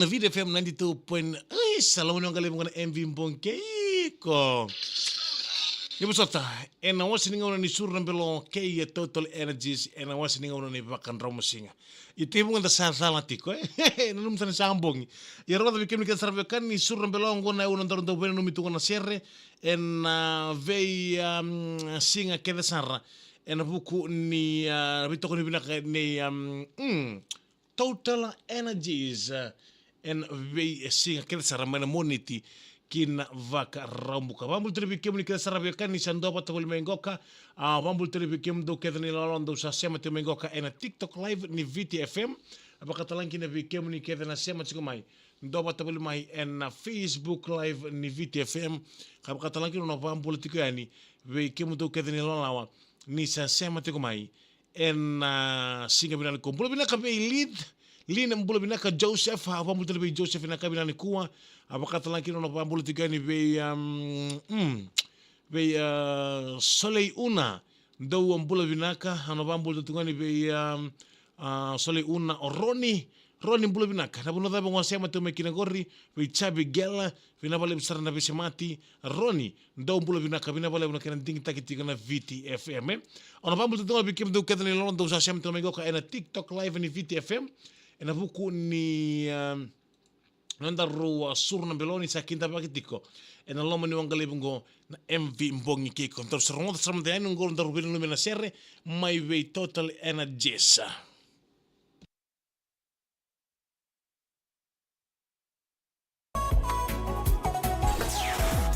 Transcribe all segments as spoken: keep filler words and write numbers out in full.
Na Viti F M ninety-two point, ai, sa loma ni waqalevu qo na M V Bogi kei iko. Ni vosota, ena wase ni gauna ni Suru na Belo kei Total Energies, ena wase ni gauna ni vakadromusiga. Io, tekivu ga da sa cala tiko, e? Nanuma sa ni sa bogi. Ia rogoca vei kemuni kece sara veiwekani ni Suru na Belo qo na gauna daru dau veinanumi tu ga na sere, ena, a, vei, am, siga kece sara. Ena vuku ni, a, veitokoni vinaka nei, am, mm, Total Energies, e, ena veisiga kece sara mai na Moniti ki na Vakaraubuka. Vakabula tale vei kemuni kece sara veiwekani ni sa duavata voli mai qoka. A, vakabula tale vei kemudou kece na ilawalawa dou sa sema tiko mai qoka ena TikTok Live ni Viti F M. Vakatalega kina vei kemuni kece na sema tiko mai, duavata voli mai ena Facebook Live ni Viti F M. Ka vakatalega kina na vakabula tiko yani vei kemudou kece na ilawalawa ni sa sema tiko mai ena, a, siga vinaka nikua. Bula vinaka vei Lid, Lina, bula vinaka Joseph, a, vakabula tale vei Joseph ena yakavi vinaka nikua. A, vakatalega kina na vakabula tiko yani vei, am, mm, vei, a, Solei Una, dou bula vinaka, a, na vakabula tiko yani vei, am, a, Solei Una, o Roni, Roni bula vinaka. Na vanua cava o sema tiko mai kina qori, vei Chabi Gela, vinaka vakalevu sara na veisemati, Roni, dou bula vinaka, vinaka vakalevu na kena digitaki tiko na Viti F M, e. Au na vakabula tiko ga vei kemudou kece na ilawalawa dou sa sema tiko mai qoka ena TikTok Live ni Viti F M. Ena vuku ni, a, nodaru, a, Suru na Belo ni sa kidavaki tiko ena loma ni waqalevu qo na M V Bogi kei iko. Daru sa rogoca sara mada yani qo daru veinanumi na sere mai vei Total Energies.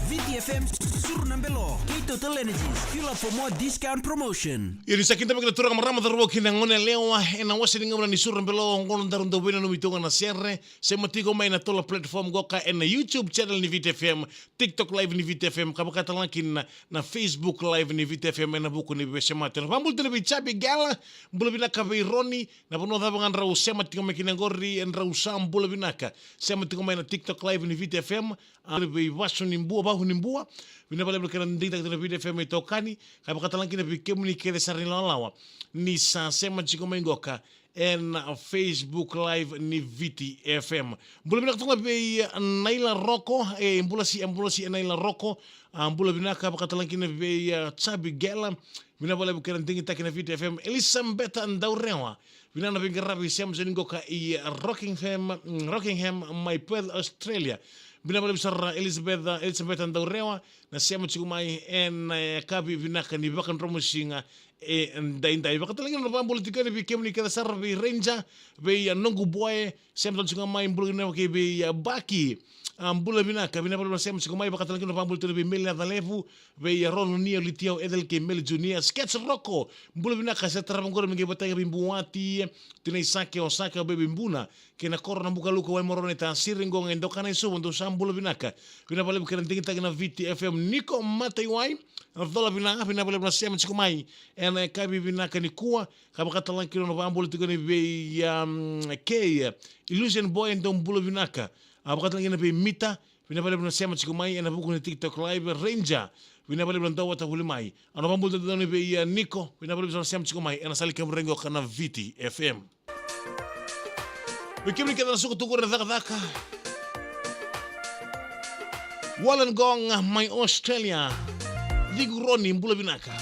Viti F M, Suru na Belo kei Total Energies. Fuel up for more discount promotion. Ia ni sa kidavaki na turaga, marama, cauravou kei na goneyalewa ena wase ni gauna ni Suru na Belo, qo daru dau veinanumi tu ga na sere. Sema tiko mai na tola platform qoka ena YouTube channel ni Viti F M, TikTok Live ni Viti F M, ka vakatalega kina na, na Facebook Live ni Viti F M ena vuku ni veisemati. Na vakabula tale vei Chabi Gela, bula vinaka vei Roni, na vanua cava ga drau sema tiko mai kina qori, e, drau sa bula vinaka. Sema tiko mai na TikTok Live ni Viti F M, a, vei Vasu ni Bua, Vahu ni Bua, vinaka vakalevu na kena digitaki tiko na Viti F M itokani, ka vakatalega kina vei kemuni kece sara na ilawalawa ni sa sema tiko mai qoka ena Facebook Live ni Viti F M. Bula vinaka tu ga vei, a, Naila Roko, e, bula si, e, bula si, e, Naila Roko, a, bula vinaka, vakatalega kina vei, a, Chabi Gela, vinaka vakalevu kena digitaki na Viti F M. Elisabeta Daurewa, vinaka na veiqaravi, sema tiko yani qoka i, a, Rockingham, mm, Rockingham, mai Perth, Australia. Vinaka vakalevu sara Elisabeta, Elisabeta Daurewa, na sema tiko mai ena, e, yakavi vinaka ni vakadromusiga edaidai. Vakatalega kina na vakabula tiko yani vei kemuni kece sara, vei Ranger, vei, a, Noqu Boy, sema tale tiko ga mai, bula vinaka kei vei, a, Baki. A, bula vinaka, vinaka vakalevu na sema tiko mai, vakatalega kina na vakabula tiko yani vei Meli Nacalevu, vei, a, Rono Nia, Litiau, Ethel kei Meli Junior, Sketch Roko, bula vinaka, sa tarava qori me qai vata kei vei Buati, Tinai Sake, o Sake, o Baby Buna, kei na koro na Bukaluka, Waimoroni, Tasiri, Qoqa, Idokana, Suva, dou sa bula vinaka. Vinaka vakalevu kena digitaki na Viti F M. Niko Mataiwai, na cola vinaka, vinaka vakalevu na sema tiko mai ena yakavi vinaka nikua, ka vakatalega kina na vakabula tiko yani vei, um, kei Illusion Boy, dou bula vinaka. A, vakatalega kina vei Mita, vinaka vakalevu na sema tiko mai ena vuku ni TikTok Live. Ranger, vinaka vakalevu na duavata voli mai. Au na vakabula tale yani vei, a, Niko, vinaka vakalevu na sema tiko mai ena sala i Kemudrege qoka na Viti F M. Vei kemuni kece na suka tu qori na cakacaka. Wollongong mai Australia. Ciqu Roni, bula vinaka.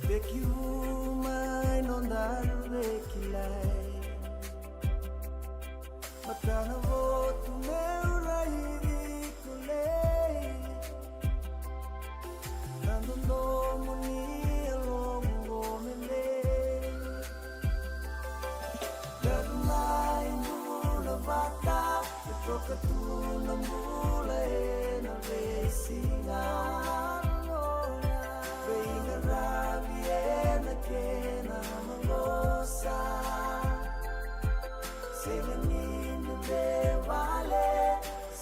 Veki uma e nodaru veikilai. Matana votu meu raici kolei. Na dodomo ni yalomu gomele. Daru mai bula vata. E toka tu na bula ena veisiga. Veiqaravi ena kena maqosa. Sega ni dede vale.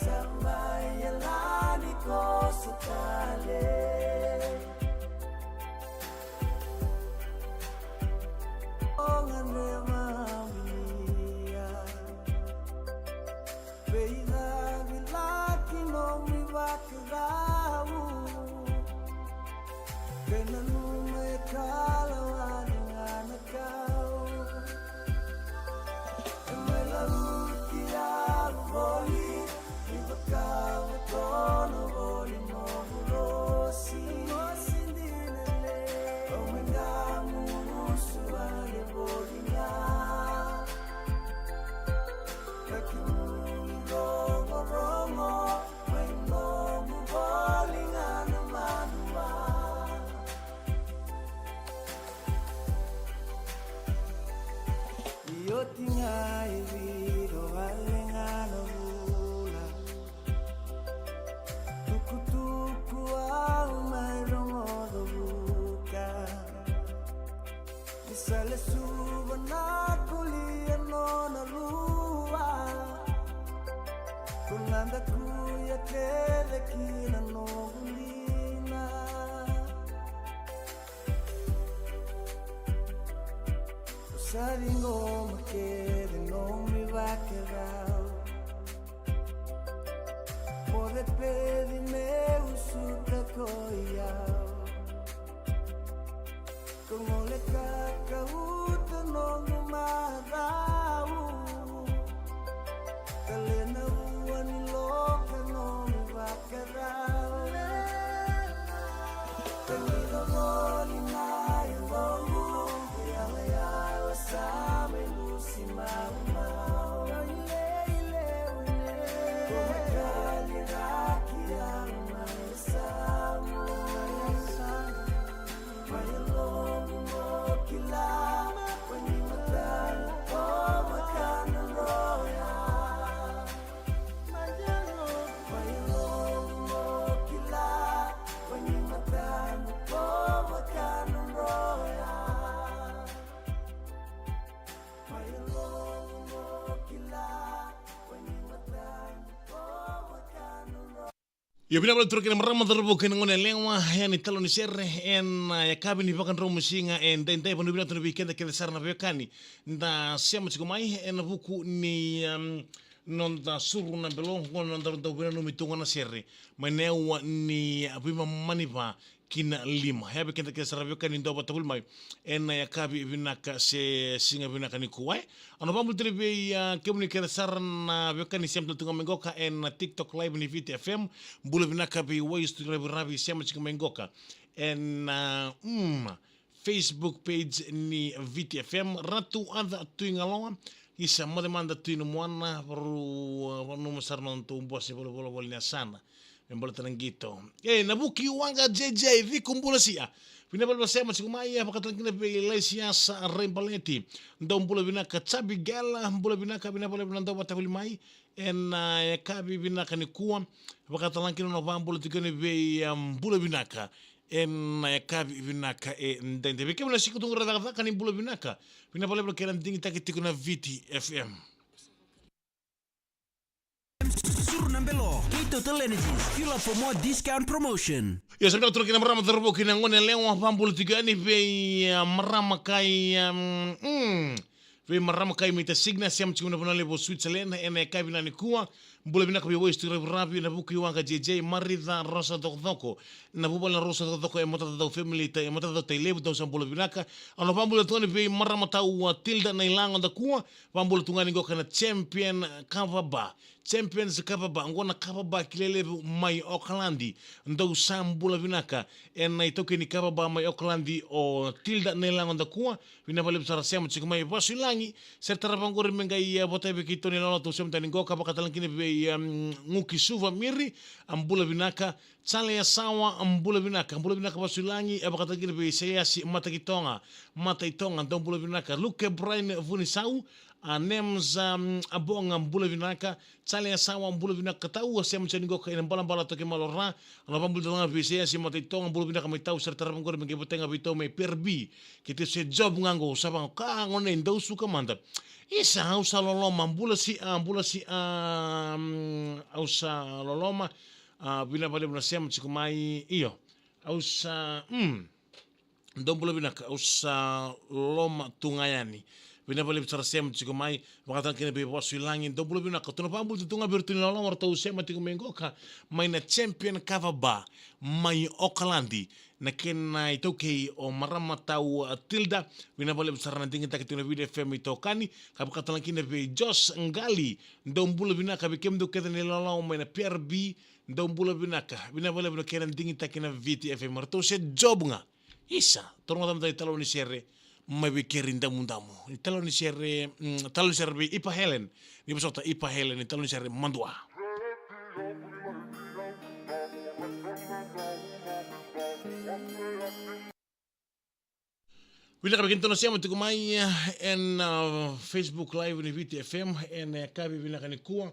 Sa mai yalani koso tale. O gadreva bilia. Veicavilaki nomu ivakarau. Kei nanuma e kalawa ni ganakau. E mai lauti au voli. Ni vakavotona voli nomu rosi. Rosi dina le. Au mai damurusu vale voli ga. Ka kemuni rogorogo mai nomu voli ga na vanua. Ni oti ga e vica wale ga na vula. Tukutuku au mai rogoca vuka. Ni sa lesuva na kolia nona lua. Ko na dakuya kece ki na noqu lina. Sa ciqoma kece nomu ivakarau. Moce peci meu suka ko i au. Ko gole ka kauta nomu marau. Ka lena ua ni loka nomu vakarau. Ka ni lololi na yalomu. Yalayala sa mai lusi maumau. Ko mai kaliraki au mai samu. Io, vinaka vakalevu turaga kei na marama, cauravou kei na gone yalewa, yani talo ni sere ena yakavi ni vakadromu siga edaidai. Vanua vinaka tu vei keda kece sara na veiwekani da sema tiko mai ena vuku ni, em, noda Suru na Belo, qo na noda dau veinanumi tu ga na sere mai na aua ni veimama ni va ki na lima. Ia vei keda kece sara na veiwekani dau vakatavuli mai ena yakavi vinaka se siga vinaka nikua. Au na vakabula tale vei, a, kemuni kece sara na veiwekani sema tale tu ga mai qoka ena TikTok live ni Viti F M. Bula vinaka vei Waistu Raviravi sema tiko mai qoka ena, mm, Facebook page ni Viti F M. Ratu Aca Tuigaloa, isa moce mada Tui Namuana, varu, a, vanuma sara na nodatou bose volivolivoli ni yasana me baleta na qito. E, Navuki Waqa J J, Viku Bulasia. Vinaka vakalevu sema tiko mai, e, vakatale kina vei Laisiasa Raibaleti. Dou bula vinaka Chabi Gela, bula vinaka, vinaka vakalevu na dau vakatavuli mai ena, e, yakavi vinaka nikua. Vakatale kina na vakabula tiko yani vei, em, bula vinaka ena yakavi vinaka edaidai. Vei kemuni na siko tu qori cakacaka ni bula vinaka. Vinaka vakalevu na kena digitaki tiko na Viti F M. Suru na Belo kei Total Energies. Fuel up for more discount promotion. Io, sa vinaka turaga kei na marama, cauravou kei na gone yalewa, vakabula tiko yani vei, a, marama kai, a, mm, vei marama kai Mita Signa, sema tiko mai na vanua levu o Switzerland ena yakavi nikua. Bula vinaka vei Waistu Raviravi, na vuku i waqa J J, Marica Rosa Cokocoko, na vuvale na Rosa Cokocoko, e matata cau family, ta, e matata cau tai levu, dou sa bula vinaka. Au na vabula tu yani vei marama tau a Tilda na ilago da kua, vabula tu ga ni qoka na Champion Kava Bar. Champions Kava Bar, qo na kava bar kilai levu mai Okaladi. Dou sa bula vinaka. Ena itaukei ni kava bar mai Okaladi o Tilda na ilago da kua. Vinaka vakalevu sara sema tiko mai vasu i lagi. Sere tarava qori me qai, e, vota vei keitou na ilawalawa tou sema tani qoka, vaka tale kina vei, em, Guki Suva Miri, a bula vinaka. Chale Yasawa, a bula vinaka. A bula vinaka vasu i lagi, e vaka tale kina vei Seyasi Matakitoga. Mataitoga, dou bula vinaka. Luke Brian Vunisau, a Nems, um, a Boga, bula vinaka. Chale Yasawa, bula vinaka tau, a sema tiko ni qoka ena balabala toke malo ra. Au na vabula tale ga vei Seyasi Mataitoga, bula vinaka mai tau, sere tarava qori me qai votega vei tau mai P R B. Keitou se job ga qo, sa vaqo, ka gone dau suka mada. Isa, au sa loloma, bula si, a, bula si, a, mm, au sa loloma, a, vinaka vakalevu na sema tiko mai, io. Au sa, mm, dou bula vinaka, au sa loloma tu ga yani. Vinaka vakalevu sara sema tiko mai, vaka tale kina vei vasu i lagi, dou bula vinaka, tou na vabula tu ga vei iratou na ilawalawa ratou sema tiko mai qoka, mai na Champion Kava Bar, mai Okaladi. Na kena itaukei o marama tau a Tilda, vinaka vakalevu sara na digitaki tu na Viti F M itokani, ka vaka tale kina vei Josh Ngali, dou bula vinaka vei kemudou kece na ilawalawa mai na P R B, dou bula vinaka, vinaka vakalevu na kena digitaki na Viti F M, ratou se job ga. Isa, tou na rogoca mada na italanoa ni sere, mai vei Keri Damudamu. Italanoa ni sere, mm, italanoa ni sere vei Ipa Helen. Ni vosota Ipa Helen, italanoa ni sere madua. Vinaka vei kemudou na sema tiko mai, eh, ena, uh, Facebook Live ni Viti F M, ena yakavi vinaka nikua.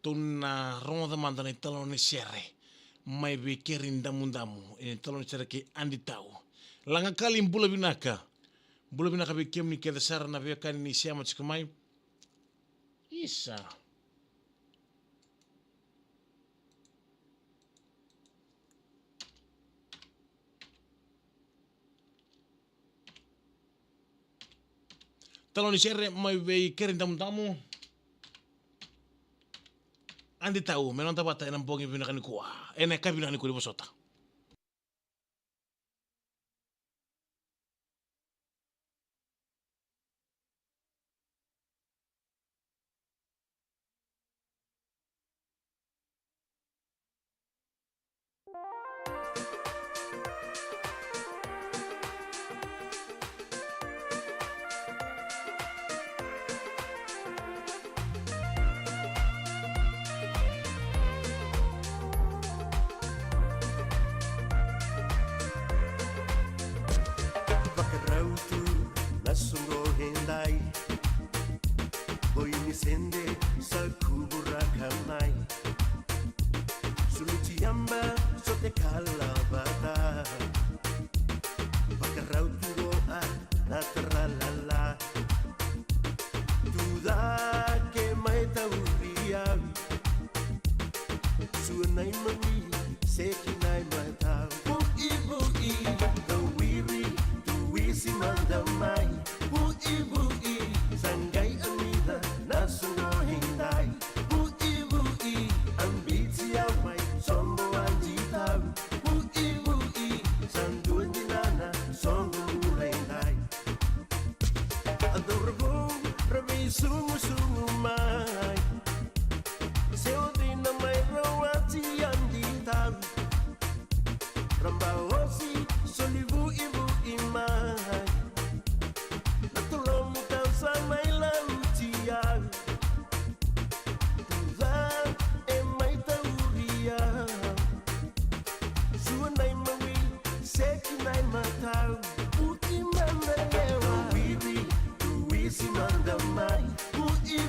Tou na rogoca mada na italanoa ni sere mai vei Keri Damudamu, e italanoa ni sere kei Adi Tau. Lagakali, bula vinaka. Bula vinaka vei kemuni kece sara na veiwekani ni sema tiko mai. Isa. Italanoa ni sere mai vei Keri Damudamu. Adi Tau, me noda vata ena bogi vinaka nikua. Ena yakavi vinaka nikua, ni vosota. Vakarau tu na soqo edai. Boi ni sede sa kuburaka mai. Suluti yaba sote kalavata. Vakarau tu o a na taralala. Tu cake mai tauri au. Sua nai mawi, seki nai matau. Vui, vui, tawiri, tuwisi mada mai. Vui, vui, sa qai amica na soqo edai. Vui, vui, a biti au mai, soqo Adi Tau. Vui, vui, sa dua dinana, soqo bula edai. A cauravou ra veisumusumu mai. Se o cina mai rawati Adi Tau. Ra baosi soli vuivui mai. Na tolomu tau sa mai lauti au. Tuca e mai tauri au. Sua nai mawi, seki nai matau. Vui mada lewa. Wiri, tuwisi mada mai. Vui,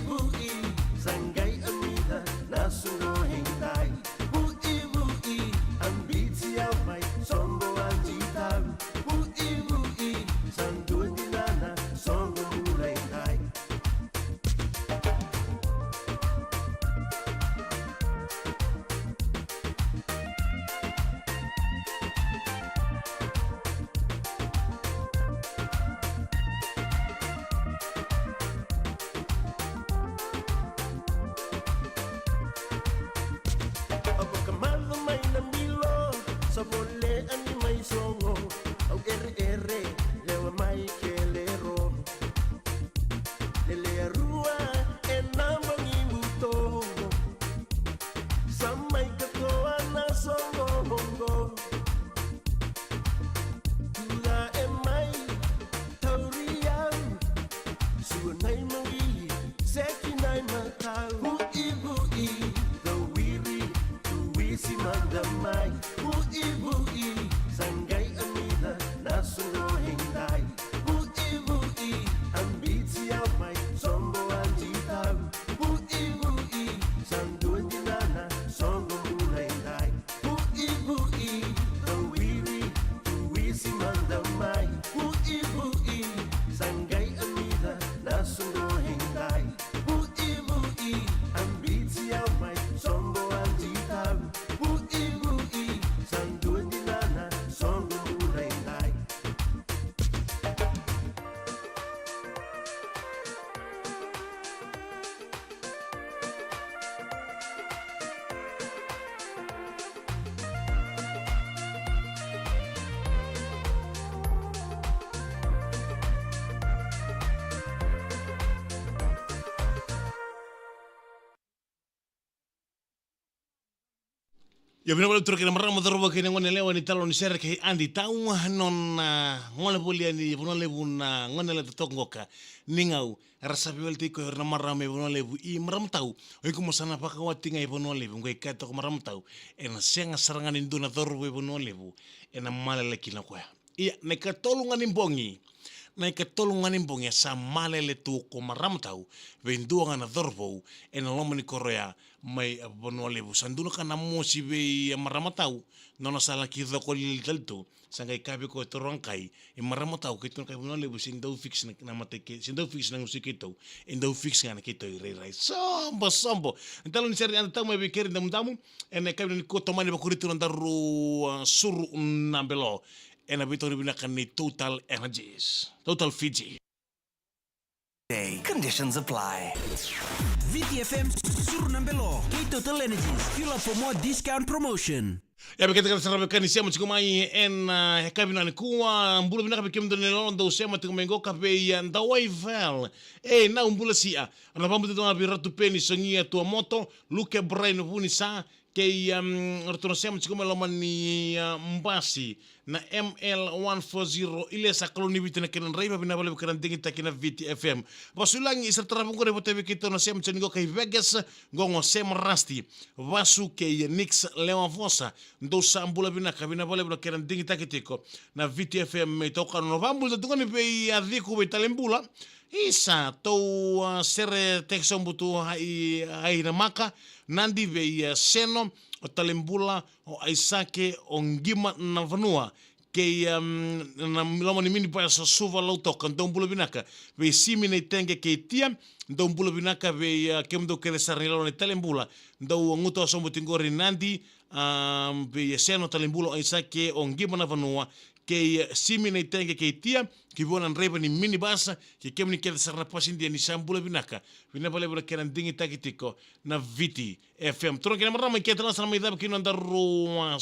Io, vinaka vakalevu turaga kei na marama, cauravou kei na goneyalewa ni Talo ni Sere kei Adi Tau, nona gone voli yani Vanua Levu na goneyalewa totoka qoka. Ni gau, era sa veiwalitaki koya o ira na marama e Vanua Levu i Maramatau. O iko mo sa na vakawati ga i Vanua Levu, qai kaya toka Maramatau, ena sega sara ga ni dua na cauravou e Vanua Levu ena malele kina o koya. Ia, na ikatolu ga ni bogi, na ikatolu ga ni bogi e sa malele tu ko Maramatau vei dua ga na cauravou ena loma ni koro ya mai Vanua Levu. Sa dua na ka na mosi vei Maramatau, nona sa laki coko lili tale tu, sa qai kaya vei koya, turaga kai, i Maramatau keitou na kai Vanua Levu se dau fix na, na mata kei, se dau fix na gusu keitou, e dau fix ga na keitou irairai. Sobo, sobo. Talo ni Sere, Adi Tau mai Veikeri, Damudamu, ena yakavi nikua tomani vakuri tu na daru, a, suru na belo. Ena veitokoni vinaka ni Total Energies. Total Fiji. Day. Conditions apply. Viti F M, suru na belo kei Total Energies. Fuel up for more discount promotion. Ia, vei keda kece sara vei keda ni sema tiko mai ena, a, yakavi nikua, bula vinaka vei kemudou na lolo dou sema tiko mai qoka vei, a, Dawai Val. E, Nau Bula Sia. Au na vakabula tu ga vei Ratu Peni Sogia Tuamoto, Luke Brian Vunisa, kei, um, ratou na sema tiko mai loma ni, uh, basi na M L one four zero, Ilesa Kaloniviti na kena draiva, vinaka vakalevu kei na digitaki na Viti F M. Vasulagi, isa tarava qori vata vei keitou na sema tiko ni qoka i Vegas, qoqo Sema Rasti, Vasu kei Nix Lewavosa, dou sa bula vinaka, vinaka vakalevu na kena digitaki tiko na Viti F M. Me toka na vakabula tu ga ni vei a Ciku vei Talebula, isa, tou, a, sere teki sobu tu ai, ai na maka, Nadi vei, a, Seno, o Talebula, o Aisake, o Qima na vanua, kei, um, na loma ni minibus o Suva Lautoka, dou bula vinaka, vei Simi na itege kei Tia, dou bula vinaka, vei, a, kemudou kece sara ni lolo ni Talebula, dou guta sobu tiko qori Nadi, um, vei Seno, Talebula, o Aisake, o Qima na vanua, kei Simi na itege kei Tia, ki vua na draiva ni minibus, kei kemuni kece sara na pasidia ni sa bula vinaka. Vinaka vakalevu na kena digitaki tiko na Viti F M. Turaga kei na marama, i kea tale ga sa na mai cava kina na daru, a,